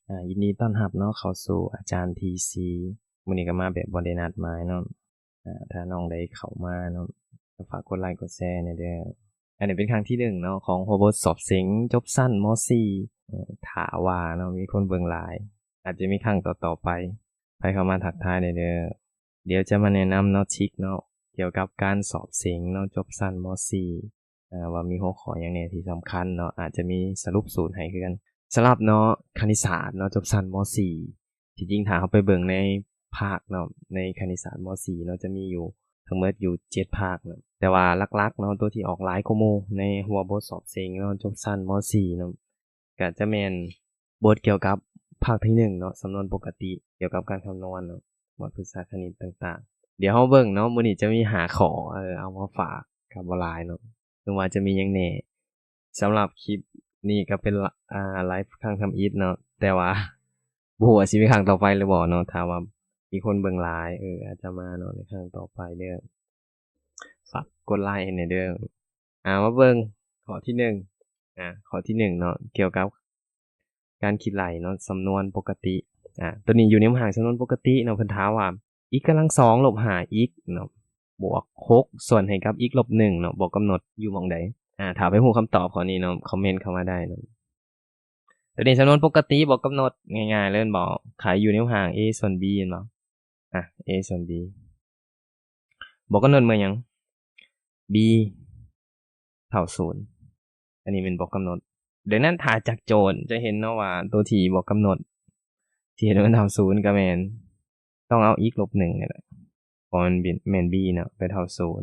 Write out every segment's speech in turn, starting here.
ອ່າ ຍິນດີຕ້ອນຮັບເນາະ ເຂົ້າສູ່ອາຈານທີຊີ. ມື້ນີ້ກໍມາແບບບໍ່ໄດ້ນັດໝາຍເນາະ. ອ່າ ຖ້ານ້ອງໄດ້ເຂົ້າມາເນາະ ກໍຝາກກົດໄລກົດແຊແດ່ເດີ. ອັນນີ້ເປັນຄັ້ງທີໜຶ່ງເນາະ ຂອງຫົວບົດສອບເສັງຈົບຊັ້ນ ມ.ສີ່. ເອີ ຖ້າວ່າເນາະ ມີຄົນເບິ່ງຫຼາຍ ອາດຈະມີຄັ້ງຕໍ່ໆໄປ. ໃຜເຂົ້າມາທັກທາຍແດ່ເດີ. ດຽວຈະມາແນະນຳເນາະ ທຣິກເນາະ ກ່ຽວກັບການສອບເສັງເນາະ ຈົບຊັ້ນ ມ.ສີ່ ອ່າ ວ່າມີຫົວຂໍ້ຫຍັງແດ່ທີ່ສຳຄັນເນາະ, ອາດຈະມີສະຫຼຸບສູດໃຫ້ຄືກັນ. ສຳລັບເນາະ ຄະນິດສາດເນາະ ຈົບຊັ້ນ ມ.ສີ່ ທີ່ຈິງຖ້າເຮົາໄປເບິ່ງໃນພາກເນາະ ໃນຄະນິດສາດ ມ.ສີ່ ເນາະ ຈະມີຢູ່ທັງໝົດຢູ່ເຈັດພາກເນາະ, ແຕ່ວ່າຫຼັກໆເນາະ ຕົວທີ່ອອກຫຼາຍກວ່າໝູ່ໃນຫົວບົດສອບເສັງເນາະ ຈົບຊັ້ນ ມ.ສີ່ ເນາະ ກະຈະແມ່ນບົດກ່ຽວກັບພາກທີໜຶ່ງເນາະ ສຳນວນປົກກະຕິ ກ່ຽວກັບການຄຳນວນເນາະ ໝວດພຶກສາຄະນິດຕ່າງໆ. ດຽວເຮົາເບິ່ງເນາະ ມື້ນີ້ຈະມີຫ້າຂໍ້ ເອີ ເອົາມາຝາກ ກະບໍ່ຫຼາຍເນາະ ຫຼືວ່າຈະມີຫຍັງແດ່. ສຳລັບຄລິບນີ້ກໍເປັນ ອ່າ ໄລຟ໌ຄັ້ງທຳອິດເນາະ ແຕ່ວ່າບໍ່ຮູ້ວ່າຊິມີຄັ້ງຕໍ່ໄປຫຼືບໍ່ເນາະ. ຖ້າວ່າມີຄົນເບິ່ງຫຼາຍ ເອີ ອາດຈະມາເນາະ ໃນຄັ້ງຕໍ່ໄປເດີ. ຝາກກົດໄລໃຫ້ແດ່ເດີ. ອ່າ ມາເບິ່ງຂໍ້ທີໜຶ່ງ ອ່າ ຂໍ້ທີໜຶ່ງເນາະ ກ່ຽວກັບການຄິດໄລ່ເນາະ ສຳນວນປົກກະຕິ. ອ່າ ຕົວນີ້ຢູ່ໃນຮູບຮ່າງສຳນວນປົກກະຕິເນາະ, ເພິ່ນຖາມວ່າ x ກຳລັງສອງລົບຫ້າ x ເນາະ ບວກຫົກ ສ່ວນໃຫ້ກັບ x ລົບໜຶ່ງເນາະ ບອກກຳນົດຢູ່ໝ່ອງໃດ? ອ່າ ຖ້າໃຜຮູ້ຄຳຕອບຂໍ້ນີ້ເນາະ ຄອມເມັນເຂົ້າມາໄດ້ເນາະ. ຕົວນີ້ສຳນວນປົກກະຕິ ບອກກຳນົດງ່າຍໆເລີຍແມ່ນບໍ່? ຂາຍຢູ່ໃນຮູບຮ່າງ a ສ່ວນ b ແມ່ນບໍ່? ອ່າ a ສ່ວນ b ບອກກຳນົດເມື່ອຫຍັງ? b ເທົ່າສູນ. ອັນນີ້ແມ່ນບອກກຳນົດ. ດັ່ງນັ້ນ ຖ້າຈາກໂຈດຈະເຫັນເນາະວ່າ ຕົວທີ່ບອກກຳນົດ ທີ່ເຮັດໃຫ້ມັນເທົ່າສູນກໍແມ່ນ ຕ້ອງເອົາ x ລົບໜຶ່ງນີ້ແຫຼະ ເພາະມັນແມ່ນ b ເນາະ ໄປເທົ່າສູນ.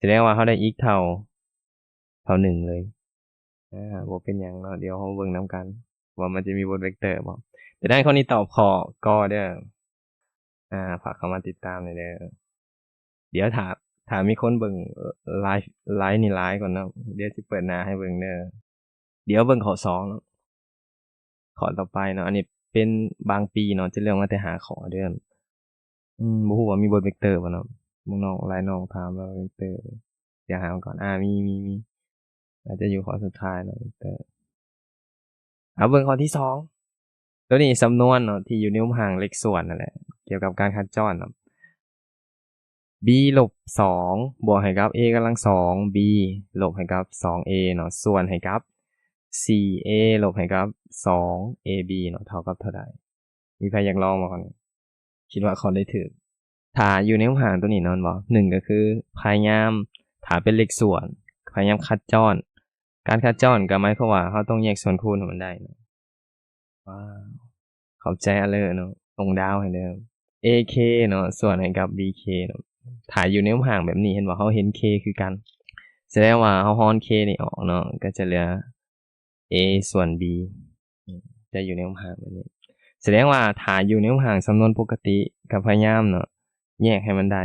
ສະແດງວ່າເຮົາໄດ້ x ເທົ່າ ເທົ່າໜຶ່ງເລີຍ. ອ່າ ບໍ່ເປັນຫຍັງເນາະ, ດຽວເຮົາເບິ່ງນຳກັນວ່າມັນຈະມີບົດເວັກເຕີບໍ່. ຈະໄດ້ຂໍ້ນີ້ຕອບຂໍ້ກໍເດີ. ອ່າ ຝາກເຂົ້າມາຕິດຕາມແດ່ເດີ. ດຽວຖ້າ ຖ້າມີຄົນເບິ່ງໄລຟ໌ ໄລຟ໌ນີ້ຫຼາຍກ່ອນເນາະ, ດຽວຊິເປີດໜ້າໃຫ້ເບິ່ງເດີ. ດຽວເບິ່ງຂໍ້ສອງເນາະ, ຂໍ້ຕໍ່ໄປເນາະ. ອັນນີ້ເປັນບາງປີເນາະ, ຈະເລືອກມາແຕ່ຫ້າຂໍ້ເດີ. ອືມ ບໍ່ຮູ້ວ່າມີບົດເວັກເຕີບໍ່ເນາະ. ບາງນ້ອງ ຫຼາຍນ້ອງຖາມວ່າເວັກເຕີ ດຽວຫາມັນກ່ອນ. ອ່າ ມີ ມີ ມີ ອາດຈະຢູ່ຂໍ້ສຸດທ້າຍເນາະ ເວັກເຕີ. ເອົາເບິ່ງຂໍ້ທີສອງ. ຕົວນີ້ສຳນວນເນາະ ທີ່ຢູ່ໃນຮູບຮ່າງເລກສ່ວນນັ້ນແຫຼະ ກ່ຽວກັບການຄັດຈ້ອນເນາະ. b ລົບສອງ ບວກໃຫ້ກັບ a ກຳລັງສອງ b ລົບໃຫ້ກັບສອງ a ເນາະ ສ່ວນໃຫ້ກັບສີ່ a ລົບໃຫ້ກັບສອງ a b ເນາະ ເທົ່າກັບເທົ່າໃດ? ມີໃຜຢາກລອງບໍ່? ຄິດວ່າຂ້ອຍໄດ້ຖືກ. ຖ້າຢູ່ໃນຮູບຮ່າງຕົວນີ້ເນາະ ແມ່ນບໍ່? ໜຶ່ງກໍຄືພະຍາຍາມ ຖ້າເປັນເລກສ່ວນ ພະຍາຍາມຄັດຈ້ອນ. ການຄັດຈ້ອນກໍໝາຍຄວາມວ່າເຮົາຕ້ອງແຍກສ່ວນຄູນໃຫ້ມັນໄດ້ເນາະ. ວ້າວ ຂອບໃຈອາເລີເນາະ ສົ່ງດາວໃຫ້ເດີ. ak ເນາະ ສ່ວນໃຫ້ກັບ bk ເນາະ. ຖ້າຢູ່ໃນຮູບຮ່າງແບບນີ້ ເຫັນບໍ່? ເຮົາເຫັນ k ຄືກັນ ສະແດງວ່າເຮົາຮ່ອນ k ນີ້ອອກເນາະ ກໍຈະເຫຼືອ a ສ່ວນ b ຈະຢູ່ໃນຮູບຮ່າງແບບນີ້. ສະແດງວ່າຖ້າຢູ່ໃນຮູບຮ່າງສຳນວນປົກກະຕິ ກໍພະຍາຍາມເນາະ ແຍກໃຫ້ມັນໄດ້.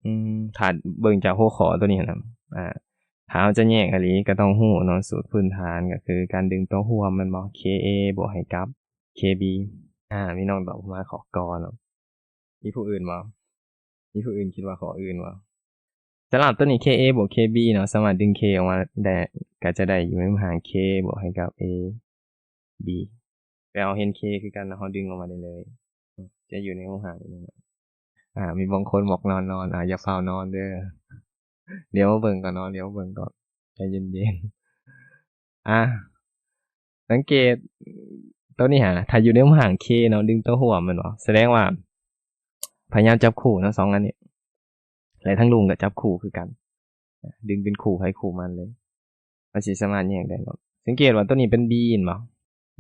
ອືມ ຖ້າເບິ່ງຈາກຫົວຂໍ້ຕົວນີ້ນະ ອ່າ ຖ້າເຮົາຈະແຍກອີ່ຫຼີ ກໍຕ້ອງຮູ້ເນາະ ສູດພື້ນຖານກໍຄືການດຶງຕົວຮ່ວມແມ່ນບໍ່? ka ບວກໃຫ້ກັບ kb. ອ່າ ມີນ້ອງຕອບມາຂໍ້ ກ ເນາະ. ມີຜູ້ອື່ນບໍ່? ມີຜູ້ອື່ນຄິດວ່າຂໍ້ອື່ນບໍ່? ສຳລັບຕົວນີ້ ka ບວກ kb ເນາະ ສາມາດດຶງ k ອອກມາໄດ້ ກໍຈະໄດ້ຢູ່ໃນຮູບຮ່າງ k ບວກໃຫ້ກັບ a b. ແຕ່ເຮົາເຫັນ k ຄືກັນ ເຮົາດຶງອອກມາໄດ້ເລີຍ ຈະຢູ່ໃນຮູບຮ່າງນີ້. ອ່າ ມີບາງຄົນບອກນອນໆ ອ່າ ຢ່າຟ້າວນອນເດີ. ດຽວມາເບິ່ງກ່ອນເນາະ ດຽວມາເບິ່ງກ່ອນ ໃຈເຢັນໆ. ອ່າ ສັງເກດຕົວນີ້ຫາ ຖ້າຢູ່ໃນຮູບຮ່າງ k ເນາະ ດຶງຕົວຮ່ວມແມ່ນບໍ່? ສະແດງວ່າພະຍາຍາມຈັບຄູ່ເນາະ ສອງອັນນີ້ ແລະ ທາງລຸ່ມກໍຈັບຄູ່ຄືກັນ ດຶງເປັນຄູ່ໃຜຄູ່ມັນເລີຍ ມັນຊິສາມາດແຍກໄດ້ເນາະ. ສັງເກດວ່າຕົວນີ້ເປັນ b ແມ່ນບໍ່?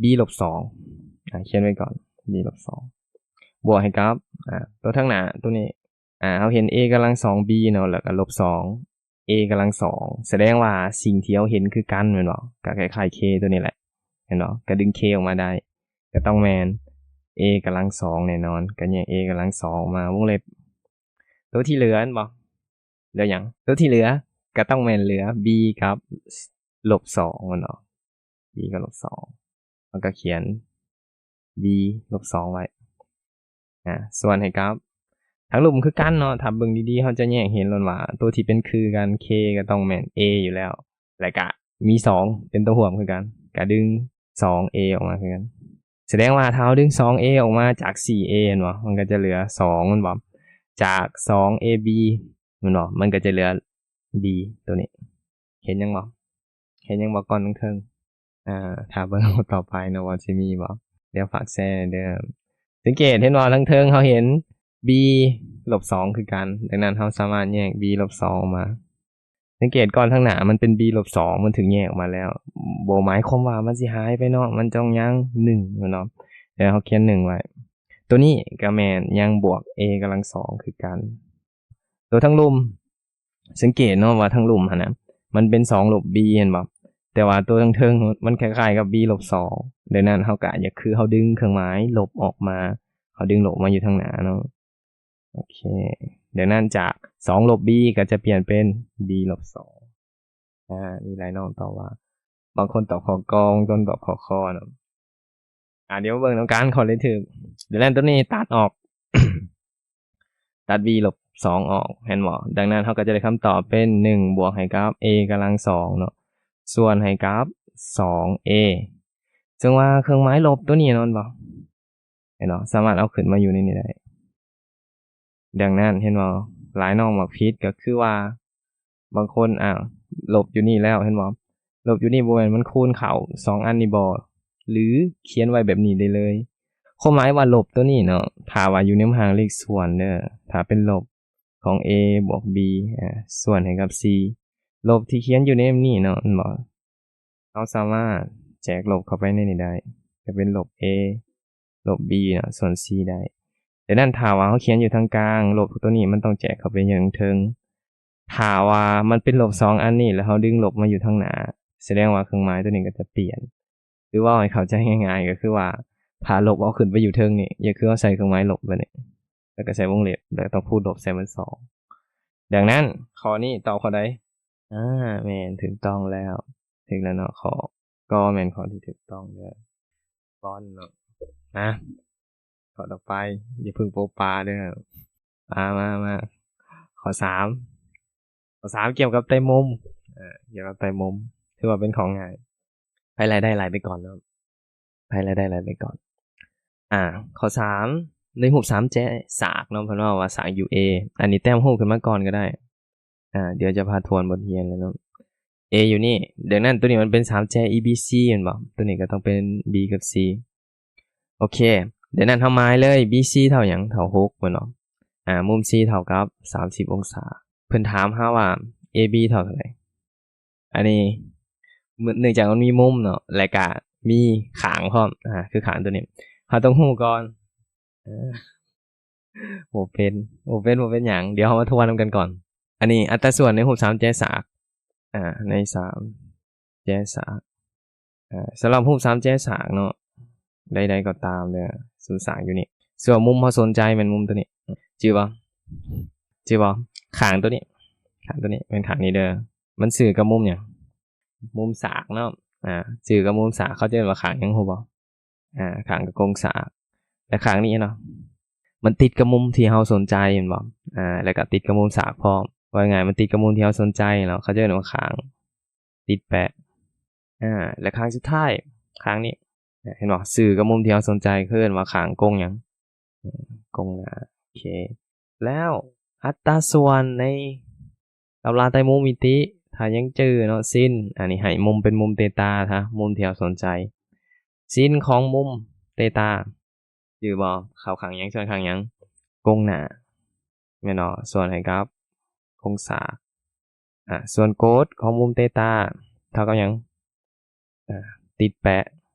b ລົບສອງ ອ່າ ຂຽນໄວ້ກ່ອນ b ລົບສອງ ບວກໃຫ້ກັບ ອ່າ ຕົວທາງໜ້າຕົວນີ້ ອ່າ ເຮົາເຫັນ a ກຳລັງສອງ b ເນາະ ແລ້ວກໍລົບສອງ a ກຳລັງສອງ ສະແດງວ່າສິ່ງທີ່ເຮົາເຫັນຄືກັນແມ່ນບໍ່? ກໍຄ້າຍໆ k ຕົວນີ້ແຫຼະ ເຫັນບໍ່? ກໍດຶງ k ອອກມາໄດ້ ກໍຕ້ອງແມ່ນ a ກຳລັງສອງແນ່ນອນ ກໍແຍກ a ກຳລັງສອງອອກມາ ວົງເລັບ ຕົວທີ່ເຫຼືອແມ່ນບໍ່? ເຫຼືອຫຍັງ? ຕົວທີ່ເຫຼືອກໍຕ້ອງແມ່ນເຫຼືອ b ກັບລົບສອງແມ່ນບໍ່? b ກັບລົບສອງ ເຮົາກໍຂຽນ b ລົບສອງໄວ້ ອ່າ ສ່ວນໃຫ້ກັບ ທາງລຸ່ມຄືກັນເນາະ. ຖ້າເບິ່ງດີໆ ເຮົາຈະແຍກເຫັນໂລດວ່າ ຕົວທີ່ເປັນຄືກັນ k ກໍຕ້ອງແມ່ນ a ຢູ່ແລ້ວ ແລ້ວກະມີສອງເປັນຕົວຮ່ວມຄືກັນ ກະດຶງສອງ a ອອກມາຄືກັນ. ສະແດງວ່າຖ້າເຮົາດຶງສອງເອອອກມາຈາກສີ່ເອແມ່ນບໍ່? ມັນກໍຈະເຫຼືອສອງແມ່ນບໍ່? ຈາກສອງເອບີແມ່ນບໍ່? ມັນກໍຈະເຫຼືອບີໂຕນີ້. ເຫັນຍັງບໍ່? ເຫັນຍັງບໍ່? ກ້ອນເທິງໆ ອາ ຖ້າເບິ່ງຕໍ່ໄປເນາະ ວ່າຊິມີບໍ່? ດຽວຝາກແຊແດ່ເດີ. ສັງເກດເຫັນບໍ່? ທາງເທິງເຮົາເຫັນບີລົບສອງຄືກັນ, ດັ່ງນັ້ນເຮົາສາມາດແຍກບີລົບສອງອອກມາ. ສັງເກດກ່ອນ ທາງໜ້າມັນເປັນບີລົບສອງ ມັນຖືກແຍກອອກມາແລ້ວ, ບໍ່ໝາຍຄວາມວ່າມັນຊິຫາຍໄປເນາະ, ມັນຕ້ອງຍັງໜຶ່ງແມ່ນບໍ່? ແລ້ວເຮົາຂຽນໜຶ່ງໄວ້. ໂຕນີ້ກໍແມ່ນຍັງບວກເອກຳລັງສອງຄືກັນ. ໂຕທາງລຸ່ມ ສັງເກດເນາະວ່າທາງລຸ່ມຫັ້ນນະ ມັນເປັນສອງລົບບີແມ່ນບໍ່? ແຕ່ວ່າໂຕທາງເທິງມັນຄ້າຍໆກັບບີລົບສອງ, ດັ່ງນັ້ນເຮົາກໍຢາກ ຄືເຮົາດຶງເຄື່ອງໝາຍລົບອອກມາ, ເຮົາດຶງລົບມາຢູ່ທາງໜ້າເນາະ. ໂອເຄ ດັ່ງນັ້ນຈາກສອງລົບບີກໍຈະປ່ຽນເປັນບີລົບສອງ. ອາ ມີຫຼາຍນ້ອງຕອບວ່າ ບາງຄົນຕອບຂໍ້ ກ ບາງຄົນຕອບຂໍ້ ຂ ເນາະ. ອາ ດຽວມາເບິ່ງນຳກັນຂໍ້ທີ່ຖືກ. ດັ່ງນັ້ນໂຕນີ້ຕັດອອກ ຕັດບີລົບສອງອອກ ເຫັນບໍ່? ດັ່ງນັ້ນເຮົາກໍຈະໄດ້ຄຳຕອບເປັນໜຶ່ງບວກໃຫ້ກັບເອກຳລັງສອງເນາະ ສ່ວນໃຫ້ກັບສອງເອ ເຊິ່ງວ່າເຄື່ອງໝາຍລົບໂຕນີ້ເນາະ ແມ່ນບໍ່? ເຫັນບໍ່? ສາມາດເອົາຂຶ້ນມາຢູ່ໃນນີ້ໄດ້. ດັ່ງນັ້ນເຫັນບໍ່? ຫຼາຍນ້ອງມັກຜິດ ກໍຄືວ່າບາງຄົນ ອ້າວ ລົບຢູ່ນີ້ແລ້ວ ເຫັນບໍ່? ລົບຢູ່ນີ້ ບໍ່ແມ່ນມັນຄູນເຂົ້າສອງອັນນີ້ບໍ່? ຫຼືຂຽນໄວ້ແບບນີ້ໄດ້ເລີຍ? ຄວາມໝາຍວ່າລົບໂຕນີ້ເນາະ ຖ້າວ່າຢູ່ໃນຫ້ອງເລກສ່ວນເດີ ຖ້າເປັນລົບຂອງເອບວກບີ ອາ ສ່ວນໃຫ້ກັບຊີ ລົບທີ່ຂຽນຢູ່ໃນນີ້ເນາະ ເຫັນບໍ່? ເຮົາສາມາດແຈກລົບເຂົ້າໄປໃນນີ້ໄດ້ ຈະເປັນລົບເອ ລົບບີເນາະ ສ່ວນຊີໄດ້. ດັ່ງນັ້ນຖ້າວ່າເຮົາຂຽນຢູ່ທາງກາງ ລົບໂຕນີ້ມັນຕ້ອງແຈກເຂົ້າໄປຢູ່ທາງເທິງ. ຖ້າວ່າມັນເປັນລົບສອງອັນນີ້ ແລ້ວເຮົາດຶງລົບມາຢູ່ທາງໜ້າ ສະແດງວ່າເຄື່ອງໝາຍໂຕນີ້ກໍຈະປ່ຽນ. ຫຼືເວົ້າໃຫ້ເຂົ້າໃຈງ່າຍໆ ກໍຄືວ່າ ຖ້າລົບເອົາຂຶ້ນໄປຢູ່ເທິງນີ້ ກໍຄືເຮົາໃສ່ເຄື່ອງໝາຍລົບແບບນີ້ ແລ້ວກໍໃສ່ວົງເລັບ ແລ້ວກໍຕ້ອງຄູນລົບໃສ່ມັນສອງ. ດັ່ງນັ້ນຂໍ້ນີ້ຕອບຂໍ້ໃດ? ອາ ແມ່ນ ຖືກຕ້ອງແລ້ວ ຖືກແລ້ວເນາະ. ຂໍ້ ກໍແມ່ນຂໍ້ທີ່ຖືກຕ້ອງເດີ ປ້ອນເນາະ. ມາ ຂໍ້ຕໍ່ໄປ ຢ່າເພິ່ງໂປະປາເດີ. ອາ ມາ ມາ ຂໍ້ສາມ ຂໍ້ສາມກ່ຽວກັບໄຕມຸມ ເອີ ກ່ຽວກັບໄຕມຸມ ຖືວ່າເປັນຂໍ້ງ່າຍ. ໃຜລາຍໄດ້ລາຍໄປກ່ອນເນາະ ໃຜລາຍໄດ້ລາຍໄປກ່ອນ. ອາ ຂໍ້ສາມ ໃນຮູບສາມແຈສາກເນາະ ເພິ່ນເວົ້າວ່າສາກຢູ່ເອ ອັນນີ້ແຕ້ມຮູບຂຶ້ນມາກ່ອນກໍໄດ້. ອາ ດຽວຈະພາທວນບົດຮຽນແລ້ວເນາະ. ເອຢູ່ນີ້ ດັ່ງນັ້ນໂຕນີ້ມັນເປັນສາມແຈອີບີຊີແມ່ນບໍ່? ໂຕນີ້ກໍຕ້ອງເປັນບີກັບຊີ. ໂອເຄ ດັ່ງນັ້ນເຮົາໝາຍເລີຍ ບີຊີເທົ່າຫຍັງ? ເທົ່າຫົກແມ່ນບໍ່? ອາ ມຸມຊີເທົ່າກັບສາມສິບອົງສາ. ເພິ່ນຖາມເຮົາວ່າເອບີເທົ່າເທົ່າໃດ? ອັນນີ້ ເນື່ອງຈາກມັນມີມຸມເນາະ ແລະກະມີຂ້າງພ້ອມ ອາ ຄືຂ້າງໂຕນີ້ ເຮົາຕ້ອງຮູ້ກ່ອນ. ເອີ ບໍ່ເປັນ ບໍ່ເປັນ ບໍ່ເປັນຫຍັງ ດຽວເຮົາມາທວນນຳກັນກ່ອນ. ອັນນີ້ອັດຕາສ່ວນໃນຮູບສາມແຈສາກ ອາ ໃນສາມແຈສາກ ອາ ສຳລັບຮູບສາມແຈສາກເນາະ ໃດໆກໍຕາມເດີ ສູ່ສາກຢູ່ນີ້ ສ່ວນມຸມເຮົາສົນໃຈແມ່ນມຸມໂຕນີ້ ຈື່ບໍ່? ຈື່ບໍ່? ຂ້າງໂຕນີ້ ຂ້າງໂຕນີ້ແມ່ນຂ້າງນີ້ເດີ ມັນຊື່ກັບມຸມຫຍັງ? ມຸມສາກເນາະ. ອາ ຊື່ກັບມຸມສາກ ເຂົາຈະເອີ້ນວ່າຂ້າງຫຍັງ ຮູ້ບໍ່? ອາ ຂ້າງກໍກົງສາກ ແລະຂ້າງນີ້ເນາະ ມັນຕິດກັບມຸມທີ່ເຮົາສົນໃຈແມ່ນບໍ່? ອາ ແລະກໍຕິດກັບມຸມສາກພ້ອມ ເວົ້າງ່າຍໆ ມັນຕິດກັບມຸມທີ່ເຮົາສົນໃຈເນາະ ເຂົາຈະເອີ້ນວ່າຂ້າງຕິດແປະ. ອາ ແລະຂ້າງສຸດທ້າຍ ຂ້າງນີ້ ເຫັນບໍ່? ຊື່ກັບມຸມທີ່ເຮົາສົນໃຈ ເຂົາເອີ້ນວ່າຂ້າງກົງຫຍັງ? ກົງໜ້າ. ໂອເຄ ແລ້ວອັດຕາສ່ວນໃນຕຳລາໄຕມຸມມິຕິ ຖ້າຍັງຈື່ເນາະ ຊິນ ອັນນີ້ໃຫ້ມຸມເປັນມຸມເຕຕາ ຖ້າມຸມທີ່ເຮົາສົນໃຈ ຊິນຂອງມຸມເຕຕາ ຈື່ບໍ່? ເຂົ້າຂ້າງຫຍັງ ສ່ວນຂ້າງຫຍັງ? ກົງໜ້າ ແມ່ນບໍ່? ສ່ວນໃຫ້ກັບກົງສາກ. ອາ ສ່ວນໂກດຂອງມຸມເຕຕາເທົ່າກັບຫຍັງ? ອາ ຕິດແປະ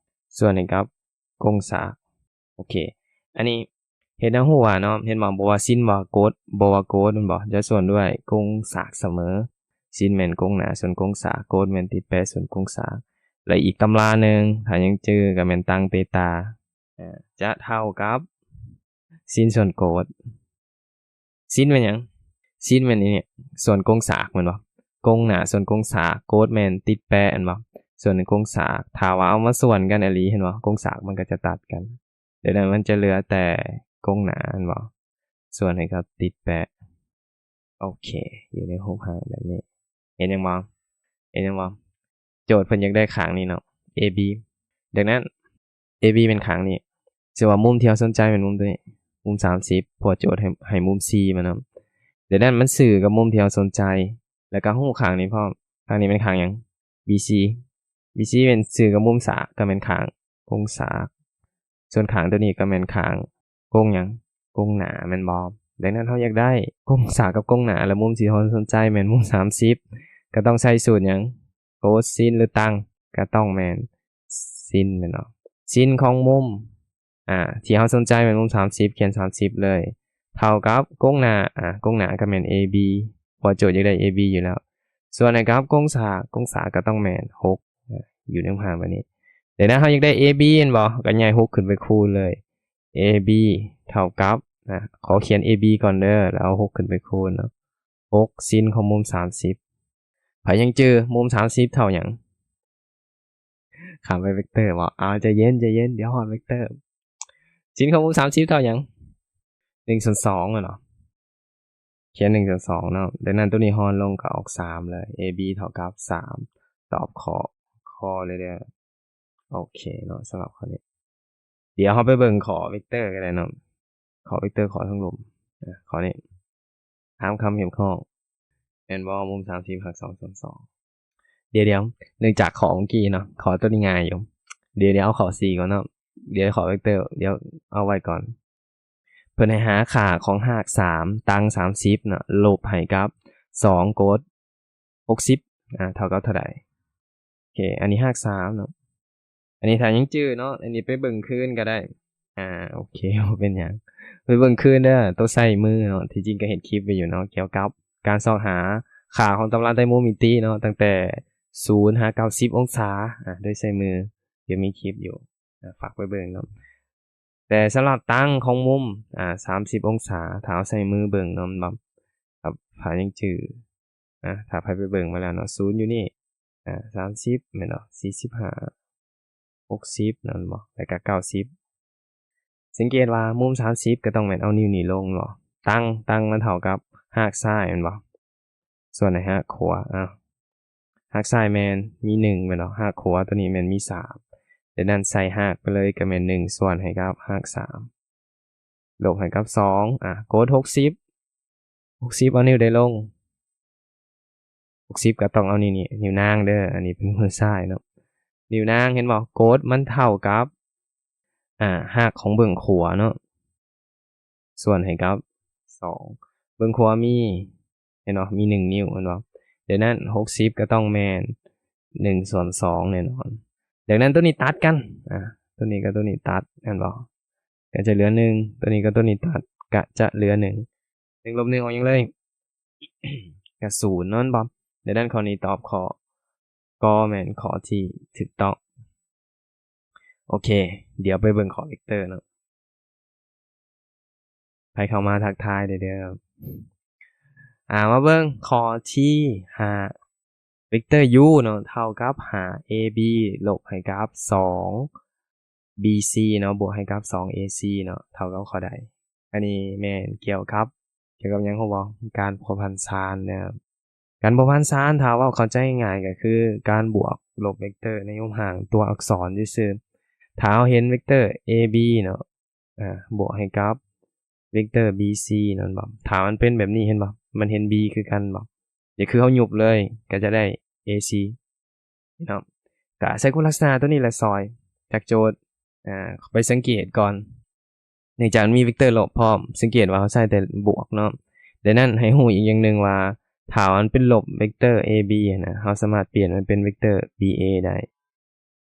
ສ່ວນໃຫ້ກັບກົງສາກ. ໂອເຄ ອັນນີ້ເຮັດໃຫ້ເຮົາຮູ້ວ່າເນາະ ເຫັນບໍ່? ບໍ່ວ່າຊິນວ່າໂກດ ບໍ່ວ່າໂກດແມ່ນບໍ່? ຈະສ່ວນດ້ວຍກົງສາກສະເໝີ. ຊິນແມ່ນກົງໜ້າສ່ວນກົງສາກ ໂກດແມ່ນຕິດແປະສ່ວນກົງສາກ. ແລະອີກຕຳລາໜຶ່ງ ຖ້າຍັງຈື່ ກໍແມ່ນຕັງເຕຕາ ອາ ຈະເທົ່າກັບຊິນສ່ວນໂກດ. ຊິນແມ່ນຫຍັງ? ຊິນແມ່ນອັນນີ້ ສ່ວນກົງສາກແມ່ນບໍ່? ກົງໜ້າສ່ວນກົງສາກ ໂກດແມ່ນຕິດແປະແມ່ນບໍ່? ສ່ວນໃນກົງສາກ ຖ້າວ່າເອົາມາສ່ວນກັນອີ່ຫຼີ ເຫັນບໍ່? ກົງສາກມັນກໍຈະຕັດກັນ ດັ່ງນັ້ນມັນຈະເຫຼືອແຕ່ກົງໜ້າແມ່ນບໍ່? ສ່ວນໃຫ້ກັບຕິດແປະ. ໂອເຄ ຢູ່ໃນຮູບຮ່າງແບບນີ້ ເຫັນຫຍັງບໍ່? ເຫັນຫຍັງບໍ່? ໂຈດເພິ່ນຢາກໄດ້ຂ້າງນີ້ເນາະ ເອບີ ດັ່ງນັ້ນ ເອບີແມ່ນຂ້າງນີ້ ເຊິ່ງວ່າມຸມທີ່ເຮົາສົນໃຈແມ່ນມຸມໂຕນີ້ ມຸມສາມສິບ ເພາະວ່າໂຈດໃຫ້ ໃຫ້ມຸມສີ່ມານຳ. ດັ່ງນັ້ນມັນຊື່ກັບມຸມທີ່ເຮົາສົນໃຈ ແລ້ວກໍຮູ້ຂ້າງນີ້ພ້ອມ. ຂ້າງນີ້ແມ່ນຂ້າງຫຍັງ? ບີຊີ ບີຊີແມ່ນຊື່ກັບມຸມສາກ ກໍແມ່ນຂ້າງກົງສາກ. ສ່ວນຂ້າງໂຕນີ້ກໍແມ່ນຂ້າງກົງຫຍັງ? ກົງໜ້າແມ່ນບໍ່? ດັ່ງນັ້ນເຮົາຢາກໄດ້ກົງສາກກັບກົງໜ້າ ແລະ ມຸມທີ່ເຮົາສົນໃຈແມ່ນມຸມສາມສິບ ກໍຕ້ອງໃຊ້ສູດຫຍັງ? ໂກດ ຊິນ ຫຼື ຕັງ? ກໍຕ້ອງແມ່ນຊິນແມ່ນບໍ່? ຊິນຂອງມຸມ ອ່າ ທີ່ເຮົາສົນໃຈແມ່ນມຸມສາມສິບ ຂຽນສາມສິບເລີຍ ເທົ່າກັບກົງໜ້າ ອ່າ ກົງໜ້າກໍແມ່ນເອບີ ເພາະວ່າໂຈດຢາກໄດ້ເອບີຢູ່ແລ້ວ ສ່ວນໃຫ້ກັບກົງສາກ ກົງສາກກໍຕ້ອງແມ່ນຫົກ ອ່າ ຢູ່ໃນຮູບຮ່າງແບບນີ້. ດັ່ງນັ້ນເຮົາຢາກໄດ້ເອບີແມ່ນບໍ່? ກໍຍ້າຍຫົກຂຶ້ນໄປຄູນເລີຍ ເອບີເທົ່າກັບ ອ່າ ຂໍຂຽນເອບີກ່ອນເດີ ແລ້ວເອົາຫົກຂຶ້ນໄປຄູນເນາະ ຫົກ ຊິນຂອງມຸມສາມສິບ. ໃຜຍັງຈື່ມຸມສາມສິບເທົ່າຫຍັງ? ຂ້າມໄປເວັກເຕີບໍ່? ເອົາ ໃຈເຢັນ ໃຈເຢັນ ດຽວຮອດເວັກເຕີ. ຊິນຂອງມຸມສາມສິບເທົ່າຫຍັງ? ໜຶ່ງສ່ວນສອງແມ່ນບໍ່? ຂຽນໜຶ່ງສ່ວນສອງເນາະ. ດັ່ງນັ້ນໂຕນີ້ຮ່ອນລົງກໍອອກສາມເລີຍ ເອບີເທົ່າກັບສາມ ຕອບຂໍ້ ຂໍ້ເລີຍເດີ. ໂອເຄເນາະ ສຳລັບຂໍ້ນີ້ ດຽວເຮົາໄປເບິ່ງຂໍ້ເວັກເຕີກໍໄດ້ເນາະ ຂໍ້ເວັກເຕີຂໍ້ທາງລຸ່ມ ອ່າ ຂໍ້ນີ້ ຕາມຄຳຮຽກຮ້ອງ ແມ່ນບໍ່? ມຸມສາມສິບຫັກສອງສ່ວນສອງ. ດຽວໆ ເນື່ອງຈາກຂໍ້ເມື່ອກີ້ເນາະ ຂໍ້ໂຕນີ້ງ່າຍຢູ່ ດຽວໆ ເອົາຂໍ້ສີ່ກ່ອນເນາະ ດຽວຂໍ້ເວັກເຕີ ດຽວເອົາໄວ້ກ່ອນ. ເພິ່ນໃຫ້ຫາຄ່າຂອງຮາກສາມ ຕັງສາມສິບເນາະ ລົບໃຫ້ກັບສອງ ກົດຫົກສິບ ອ່າ ເທົ່າກັບເທົ່າໃດ? ໂອເຄ ອັນນີ້ຮາກສາມເນາະ ອັນນີ້ຖ້າຍັງຈື່ເນາະ ອັນນີ້ໄປເບິ່ງຄືນກໍໄດ້. ອ່າ ໂອເຄ ບໍ່ເປັນຫຍັງ ໄປເບິ່ງຄືນເດີ ໂຕໃຊ້ມືເນາະ. ທີ່ຈິງກໍເຮັດຄລິບໄວ້ຢູ່ເນາະ ກ່ຽວກັບການຊອກຫາຄ່າຂອງຕຳລາໄຕໂມມິຕິເນາະ ຕັ້ງແຕ່ສູນຫາເກົ້າສິບອົງສາ ອ່າ ໂດຍໃຊ້ມື ດຽວມີຄລິບຢູ່ ອ່າ ຝາກໄປເບິ່ງເນາະ. ແຕ່ສຳລັບຕັງຂອງມຸມ ອ່າ ສາມສິບອົງສາ ຖ້າເຮົາໃຊ້ມືເບິ່ງເນາະ ແມ່ນບໍ່? ຖ້າໃຜຍັງຈື່ ອ່າ ຖ້າໃຜໄປເບິ່ງມາແລ້ວເນາະ ສູນຢູ່ນີ້ ອ່າ ສາມສິບແມ່ນບໍ່? ສີ່ສິບຫ້າ ຫົກສິບ ນັ້ນບໍ່? ແລ້ວກໍເກົ້າສິບ ສັງເກດວ່າມຸມສາມສິບກໍຕ້ອງແມ່ນເອົານິ້ວນີ້ລົງເນາະ ຕັງ ຕັງມັນເທົ່າກັບຮາກຊ້າຍແມ່ນບໍ່? ສ່ວນໃຫ້ຮາກຂວາ ອ້າວ ຮາກຊ້າຍແມ່ນມີໜຶ່ງແມ່ນບໍ່? ຮາກຂວາໂຕນີ້ແມ່ນມີສາມ ດັ່ງນັ້ນໃສ່ຮາກໄປເລີຍກໍແມ່ນໜຶ່ງສ່ວນໃຫ້ກັບຮາກສາມ ລົບໃຫ້ກັບສອງ ອ່າ ກົດຫົກສິບ ຫົກສິບເອົານິ້ວໃດລົງ? ຫົກສິບກໍຕ້ອງເອົານີ້ ນີ້ ນິ້ວນາງເດີ ອັນນີ້ເປັນມືຊ້າຍເນາະ ນິ້ວນາງ ເຫັນບໍ່? ກົດມັນເທົ່າກັບ ອ່າ ຮາກຂອງເບື້ອງຂວາເນາະ ສ່ວນໃຫ້ກັບສອງ ເບື້ອງຂວາມີ ເຫັນບໍ່? ມີໜຶ່ງນິ້ວ ເຫັນບໍ່? ດັ່ງນັ້ນຫົກສິບກໍຕ້ອງແມ່ນໜຶ່ງສ່ວນສອງແນ່ນອນ. ດັ່ງນັ້ນໂຕນີ້ຕັດກັນ ອ່າ ໂຕນີ້ກັບໂຕນີ້ຕັດ ເຫັນບໍ່? ກໍຈະເຫຼືອໜຶ່ງ ໂຕນີ້ກັບໂຕນີ້ຕັດ ກະຈະເຫຼືອໜຶ່ງ ໜຶ່ງລົບໜຶ່ງອອກຫຍັງເລີຍ? ກະສູນເນາະ ແມ່ນບໍ່? ດັ່ງນັ້ນຂໍ້ນີ້ຕອບຂໍ້ ກໍແມ່ນຂໍ້ທີ່ຖືກຕ້ອງ. ໂອເຄ ດຽວໄປເບິ່ງຂໍ້ເວັກເຕີເນາະ ໃຜເຂົ້າມາທັກທາຍໄດ້ເດີ. ອ່າ ມາເບິ່ງຂໍ້ທີຫ້າ ເວັກເຕີ u ເນາະ ເທົ່າກັບຫ້າ ເອບີ ລົບໃຫ້ກັບສອງ ບີຊີ ເນາະ ບວກໃຫ້ກັບສອງ ເອຊີ ເນາະ ເທົ່າກັບເທົ່າໃດ? ອັນນີ້ແມ່ນກ່ຽວກັບ ກ່ຽວກັບຫຍັງຮູ້ບໍ່? ການພົວພັນຊານເນາະ. ການພົວພັນຊານ ຖ້າເວົ້າເຂົ້າໃຈງ່າຍກໍຄືການບວກລົບເວັກເຕີໃນຮູບຮ່າງຕົວອັກສອນຊື່ໆ. ຖ້າເຮົາເຫັນເວັກເຕີ ເອບີ ເນາະ ອ່າ ບວກໃຫ້ກັບເວັກເຕີ ບີຊີ ນັ້ນບໍ່? ຖ້າມັນເປັນແບບນີ້ ເຫັນບໍ່? ມັນເຫັນ b ຄືກັນບໍ່? ກໍຄືເຮົາຍຸບເລີຍ ກໍຈະໄດ້ ເອຊີ ເນາະ. ກະໃຊ້ຄຸນລັກສະນະຕົວນີ້ແຫຼະຊ່ອຍ ຈາກໂຈດ ອ່າ ໄປສັງເກດກ່ອນ ເນື່ອງຈາກມັນມີເວັກເຕີລົບພ້ອມ ສັງເກດວ່າເຮົາໃຊ້ແຕ່ບວກເນາະ. ດັ່ງນັ້ນໃຫ້ຮູ້ອີກຢ່າງໜຶ່ງວ່າ ຖ້າມັນເປັນລົບເວັກເຕີ ເອບີ ນະ ເຮົາສາມາດປ່ຽນມັນເປັນເວັກເຕີ ບີເອ ໄດ້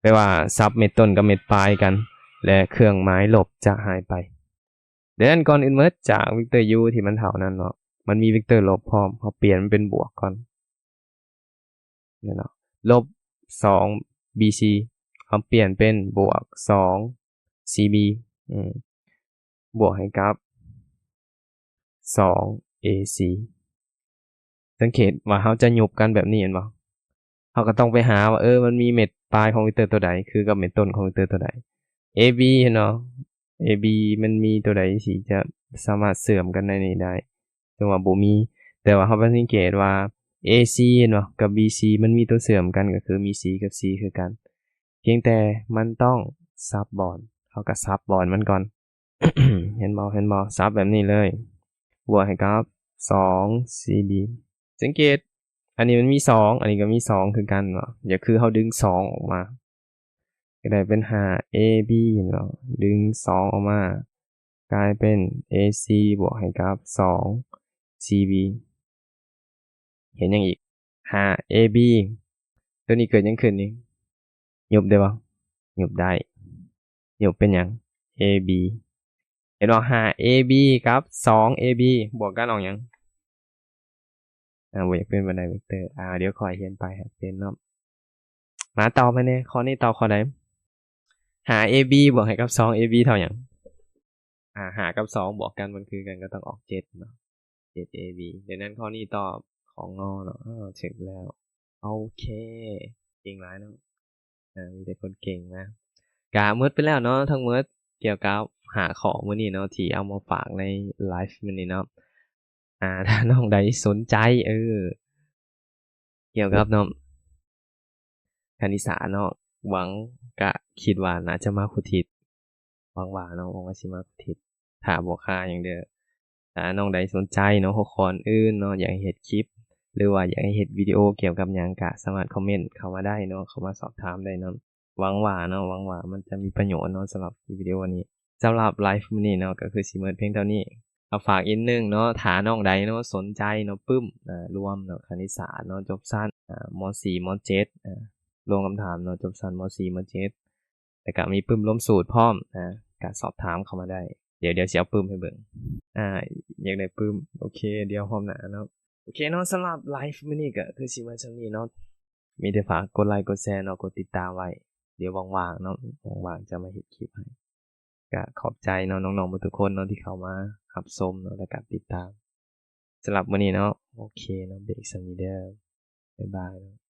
ແປວ່າສັບເມັດຕົ້ນກັບເມັດປາຍກັນ ແລະ ເຄື່ອງໝາຍລົບຈະຫາຍໄປ. ດັ່ງນັ້ນກ່ອນອື່ນໝົດ ຈາກເວັກເຕີ u ທີ່ມັນເທົ່ານັ້ນເນາະ ມັນມີເວັກເຕີລົບພ້ອມ ເຮົາປ່ຽນມັນເປັນບວກກ່ອນ ແມ່ນເນາະ ລົບສອງ ບີຊີ ເຮົາປ່ຽນເປັນບວກສອງ ຊີບີ ອືມ ບວກໃຫ້ກັບສອງ ເອຊີ. ສັງເກດວ່າເຮົາຈະຍຸບກັນແບບນີ້ແມ່ນບໍ່? ເຮົາກໍຕ້ອງໄປຫາວ່າ ເອີ ມັນມີເມັດປາຍຂອງເວັກເຕີຕົວໃດ ຄືກັບເມັດຕົ້ນຂອງເວັກເຕີຕົວໃດ? ເອບີ ເຫັນບໍ່? ເອບີ ມັນມີຕົວໃດທີ່ຈະສາມາດເຊື່ອມກັນໃນນີ້ໄດ້? ເຊິ່ງວ່າບໍ່ມີ ແຕ່ວ່າເຮົາໄປສັງເກດວ່າ ເອຊີ ເຫັນບໍ່? ກັບ ບີຊີ ມັນມີຕົວເຊື່ອມກັນ ກໍຄືມີ ຊີ ກັບ ຊີ ຄືກັນ ພຽງແຕ່ມັນຕ້ອງສັບບ່ອນ ເຮົາກໍສັບບ່ອນມັນກ່ອນ ເຫັນບໍ່ ເຫັນບໍ່ ສັບແບບນີ້ເລີຍ ບວກໃຫ້ກັບສອງ ຊີບີ ສັງເກດ ອັນນີ້ມັນມີສອງ ອັນນີ້ກໍມີສອງຄືກັນເນາະ ກໍຄືເຮົາດຶງສອງອອກມາ ກໍໄດ້ເປັນຫ້າເອບີເນາະ ດຶງສອງອອກມາ ກາຍເປັນເອຊີ ບວກໃຫ້ກັບສອງ ຊີບີ ເຫັນຫຍັງອີກ ຫ້າເອບີ ຕົວນີ້ເກີດຫຍັງຂຶ້ນນີ້ ຍຸບໄດ້ບໍ່ ຍຸບໄດ້ ຍຸບເປັນຫຍັງ ເອບີ ເຫັນບໍ່ ຫ້າເອບີ ກັບສອງເອບີ ບວກກັນອອກຫຍັງ ອ່າ ບໍ່ຢາກເປັນບັນໄດເວັກເຕີ ອ່າ ດຽວຂ້ອຍຮຽນໄປໃຫ້ເປັນເນາະ ມາຕອບໃຫ້ແດ່ ຂໍ້ນີ້ຕອບຂໍ້ໃດ ຫ້າເອບີ ບວກໃຫ້ກັບສອງເອບີ ເທົ່າຫຍັງ ອ່າ ຫ້າກັບສອງບວກກັນມັນຄືກັນ ກໍຕ້ອງອອກເຈັດເນາະ ເຈັດເອບີ ດັ່ງນັ້ນຂໍ້ນີ້ຕອບ ຂ ງ ເນາະ ເອີ ຖືກແລ້ວ ໂອເຄ ເກັ່ງຫຼາຍເນາະ ອ່າ ມີແຕ່ຄົນເກັ່ງນະ ກະໝົດໄປແລ້ວເນາະ ທັງໝົດກ່ຽວກັບຫ້າຂໍ້ມື້ນີ້ເນາະ ທີ່ເອົາມາຝາກໃນໄລຟ໌ມື້ນີ້ເນາະ ອ່າ ຖ້ານ້ອງໃດສົນໃຈ ເອີ ກ່ຽວກັບເນາະ ຄະນິດສາດເນາະ ຫວັງ ກະຄິດວ່າໜ້າຈະມາຄູ່ທິດ ຫວັງວ່າເນາະ ຫວັງວ່າຊິມາຄູ່ທິດ ຖ້າບໍ່ຄາຫຍັງເດີ ຖ້ານ້ອງໃດສົນໃຈເນາະ ຫົວຂໍ້ອື່ນເນາະ ຢາກໃຫ້ເຮັດຄລິບ ຫຼືວ່າຢາກໃຫ້ເຮັດວິດີໂອກ່ຽວກັບຫຍັງ ກະສາມາດຄອມເມັນເຂົ້າມາໄດ້ເນາະ ເຂົ້າມາສອບຖາມໄດ້ເນາະ ຫວັງວ່າເນາະ ຫວັງວ່າມັນຈະມີປະໂຫຍດເນາະ ສຳລັບວິດີໂອນີ້ ສຳລັບໄລຟ໌ມື້ນີ້ເນາະ ກໍຄືຊິໝົດພຽງເທົ່ານີ້ ກໍຝາກອີກໜຶ່ງເນາະ ຖ້ານ້ອງໃດເນາະ ສົນໃຈເນາະ ປຶ້ມ ອ່າ ລວມເນາະ ຄະນິດສາດເນາະ ຈົບຊັ້ນ ອ່າ ມໍສີ່ ມໍເຈັດ ອ່າ ລວມຄຳຖາມເນາະ ຈົບຊັ້ນ ມໍສີ່ ມໍເຈັດ ແລ້ວກໍມີປຶ້ມລວມສູດພ້ອມ ອ່າ ກໍສອບຖາມເຂົ້າມາໄດ້ ດຽວ ດຽວຊິເອົາປຶ້ມໃຫ້ເບິ່ງ ອ່າ ຢາກໄດ້ປຶ້ມ ໂອເຄ ດຽວຮອບໜ້າເນາະ ໂອເຄເນາະ ສຳລັບໄລຟ໌ມື້ນີ້ກໍຄືຊິໝົດສ່ຳນີ້ເນາະ ມີແຕ່ຝາກກົດໄລກົດແຊເນາະ ກົດຕິດຕາມໄວ້ ດຽວວ່າງໆເນາະ ວ່າງໆຈະມາເຮັດຄລິບໃຫ້ ກະຂອບໃຈເນາະ ນ້ອງໆໝົດທຸກຄົນເນາະ ທີ່ເຂົ້າມາຮັບຊົມເນາະ ແລະກະຕິດຕາມ ສຳລັບມື້ນີ້ເນາະ ໂອເຄເນາະ ເບຣກສ່ຳນີ້ເດີ ບາຍບາຍເນາະ.